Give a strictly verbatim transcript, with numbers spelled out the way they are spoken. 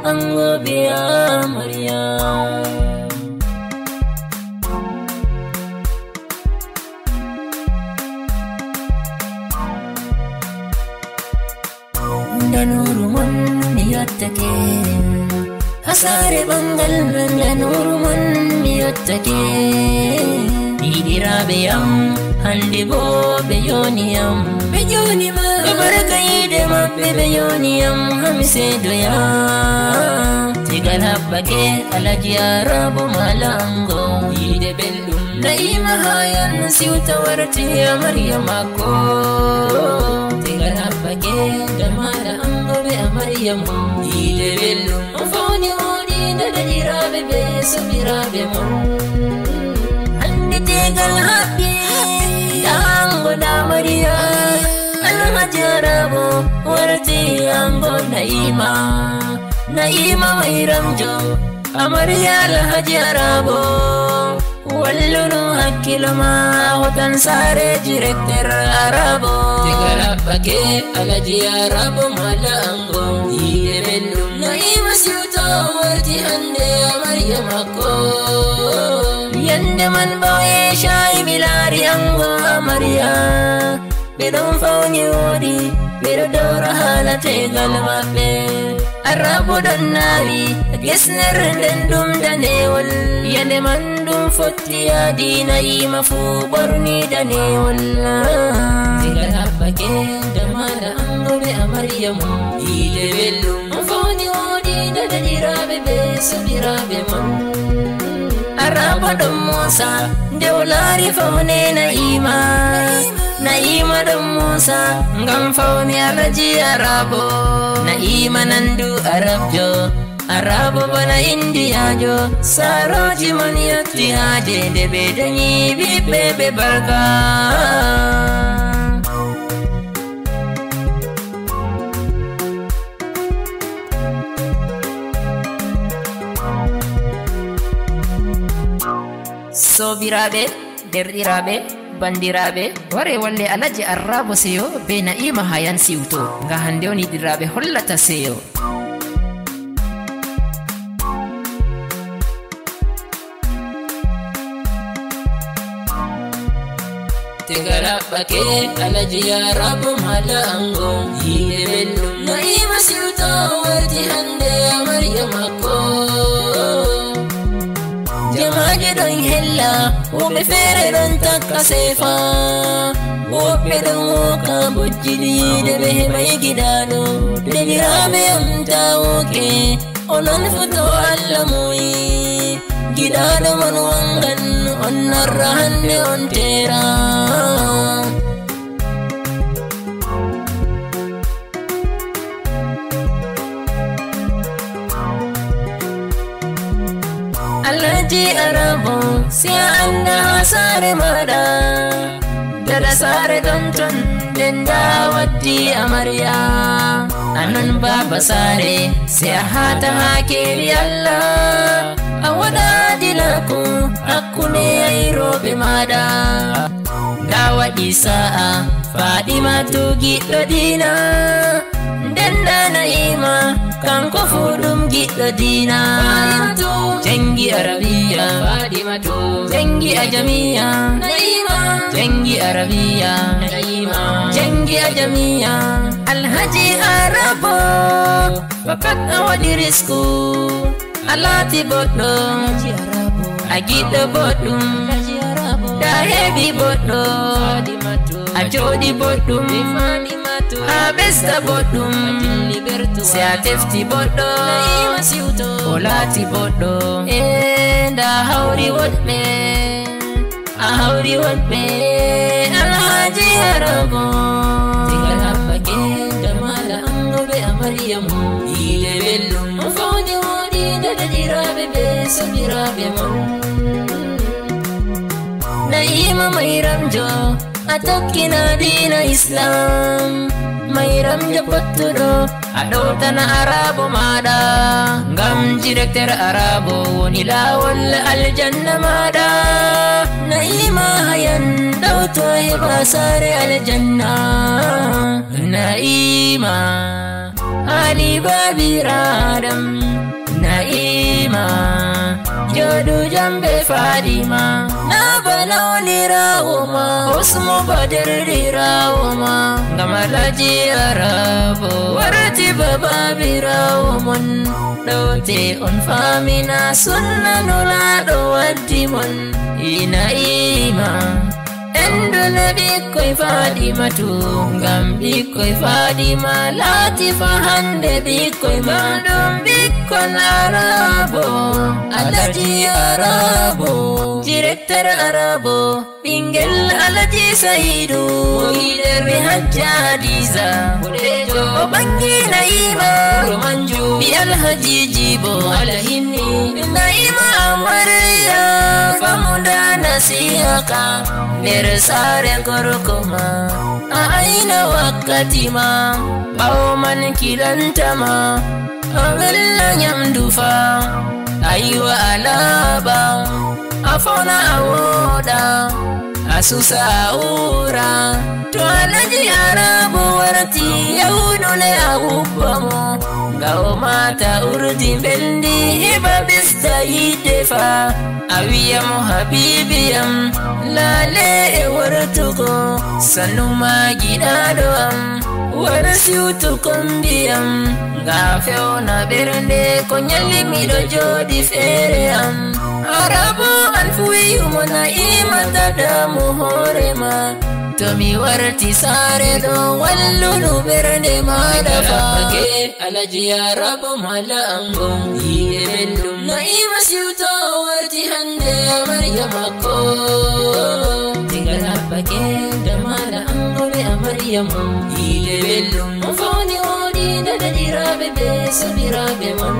Ango be amarya. Nda nuru mon mi yottake, hasare bangal. Nda nuru mon mi yottake. Yiɗiraaɓe am, hande bo ɓe yoni am. Ɓe yoni ma. Ɓe barka yiide maɓɓe ɓe yoni am, hami seedoya. Tegal haɓɓake, Alaji Arabo mala ango. Yiide belɗum. Na'ima hayan siwta warti amarya makko. Tegal haɓɓake, damala ango be amarya mum. Yiide belɗum. On fawni woni nda daɗiraaɓe be sobiraaɓe mum. Hande tegal haɓɓi, nda ango nda amarya. Alhaji Arabo warti ango Na'ima. Na'ima Mairamjo, amarya Alhaji Arabo. Wallunu hakkilo ma, a hotan saare directeur Arabo. Tegal haɓɓake, Alaji Arabo mala ango. Yiide belɗum. Na'ima siwto warti hande amarya makko. Yande man bo e shayi mi laari ango amarya. Ɓe ɗon fawni wooɗi, ɓe ɗo dowra haala tegal maɓɓe. Arabo ɗon naawi, gesnere nden ɗum danewol. Yande man ɗum fotti yaadi Na'ima fuu ɓorni danewol. Tegal haɓɓake, damala ango be amarya mum. Yiide belɗum. On fawni wooɗi nda daɗiraaɓe be sobiraaɓe mon. Arabo ɗon moosa, nde o laari fawne Na'ima. Na'ima ɗon moosa, ngam fawne Alaji Arabo. Na'ima nandu Arabjo, Arabo bana Indiyaajo. Saarooji mon yotti haa jeende ɓe danyi ɓiɓɓe ɓe barka. Soobiraaɓe, derɗiraaɓe, banndiraaɓe, ware walle Alaji Arrabo Seyo be Na'ima Hayan Siwto. Nga hannde on yiɗiraaɓe hollata seyo. Tegal haɓɓake, Alaji Arabo mala ango. Yiide belɗum. Na'ima Siwto warti hannde amarya makko. Jamaaje ɗon hella, woɓɓe feere ɗon takka seefa. Woɓɓe ɗon wooka bojji ɗi yiide ɓe heɓay giɗaaɗo. Deɗiraaɓe am taa wooke. Onon fuu to Allah muuyi, giɗaaɗo mon wangan, on narra hande on teera. Alhaji Arabo, si a annda haa saare maaɗa. Dada saare ɗon ton, nden nda waddi amarya. Anon baaba saare, se a haata haa keeri Allah. A waɗa adilaaku hakkunde aynooɓe maaɗa. Nda waɗi sa'a, Faaɗimatu giɗɗo diina. Nden nda Na'ima, kanko fuu ɗum giɗɗo diina. Faaɗimatu. Jangi Arabiya. Faaɗimatu. Jangi Ajamiya. Na'ima. Jangi Arabiya. Na'ima. Jangi Ajamiya. Alhaji Arabo. Fakat a waɗi risku. A laati boɗɗo. A giɗɗo boɗɗum. A heɓi boɗɗo. A jooɗi boɗɗum. A ɓesda boɗɗum. Se a tefti boɗɗo. O laati boɗɗo. E nda hawri woɗɓe. A hawri woɗɓe. Alhaji Arabo. Tegal haɓɓake, damala ango be amarya mum. Yiide belɗum. On fawni wooɗi nde daɗiraaɓe be sobiraaɓe mon. Na'ima Mayramjo. A tokkina diina Islam, Mayramjo pottuɗo, a ɗowtana Arabo maaɗa, ngam directeur Arabo woni laawol aljanna maaɗa. Na'ima Hayan ɗo To heɓa saare aljanna. Na'iima, Ali baabiraaɗam. Na'iima, jooɗu jam be Faadima. Na ba lawniraawo ma, Usmu ba derɗiraawo ma. Ngam Alhaji Arabo warti ba baabiraawo mon. Ɗowte on faamina sunna Nulaaɗo waddi mon. Na'iima, enɗu na ɓikkoy Faadimatu, ngam ɓikkoy Faadima laati fa hannde ɓikkoy ma. Ɗum ɓikkon Arabo, Alhaji Arabo, Directeur Arabo, ɓinngel Alhaji Sa'idu, mo yiɗirmi Hajja Hadiza. Boɗeejo o ɓanngi Na'iima, wuro Manju, ɓii Alhaji Jibo Alhaji. Na'iima amarya, famuda nasiha ka. Nder saare gorko ma, a ayna wakkati ma. Ɓaawo man kilanta ma, a wella nyamdu fa. A yiwa a laaɓa, a fawna a wooɗa, a susa a uura. To Alhaji Arabo warti, yahu ɗule a hubba mo. Nga o maata urdi mbelndi, heɓa ɓista yiɗde fa. A wi'a mo habiibi am, laale e wartugo. Sannu ma giɗaaɗo am, war siwtu kombi am. Nga fewna ɓernde, ko nyalli miɗo jooɗi feere am. Arabo an fu wi'u mo Na'iima ta damu hoore ma. To mi warti saare ɗo, wallunu ɓernde maaɗa fa. Alhaji Arabo mala ango, yiide belɗum. Na'iima siwto o warti hannde amarya makko. Diga labbake da mala ango be amarya mum. Yiide belɗum. On fawni wooɗi da daɗiraaɓe be sobiraaɓe mon.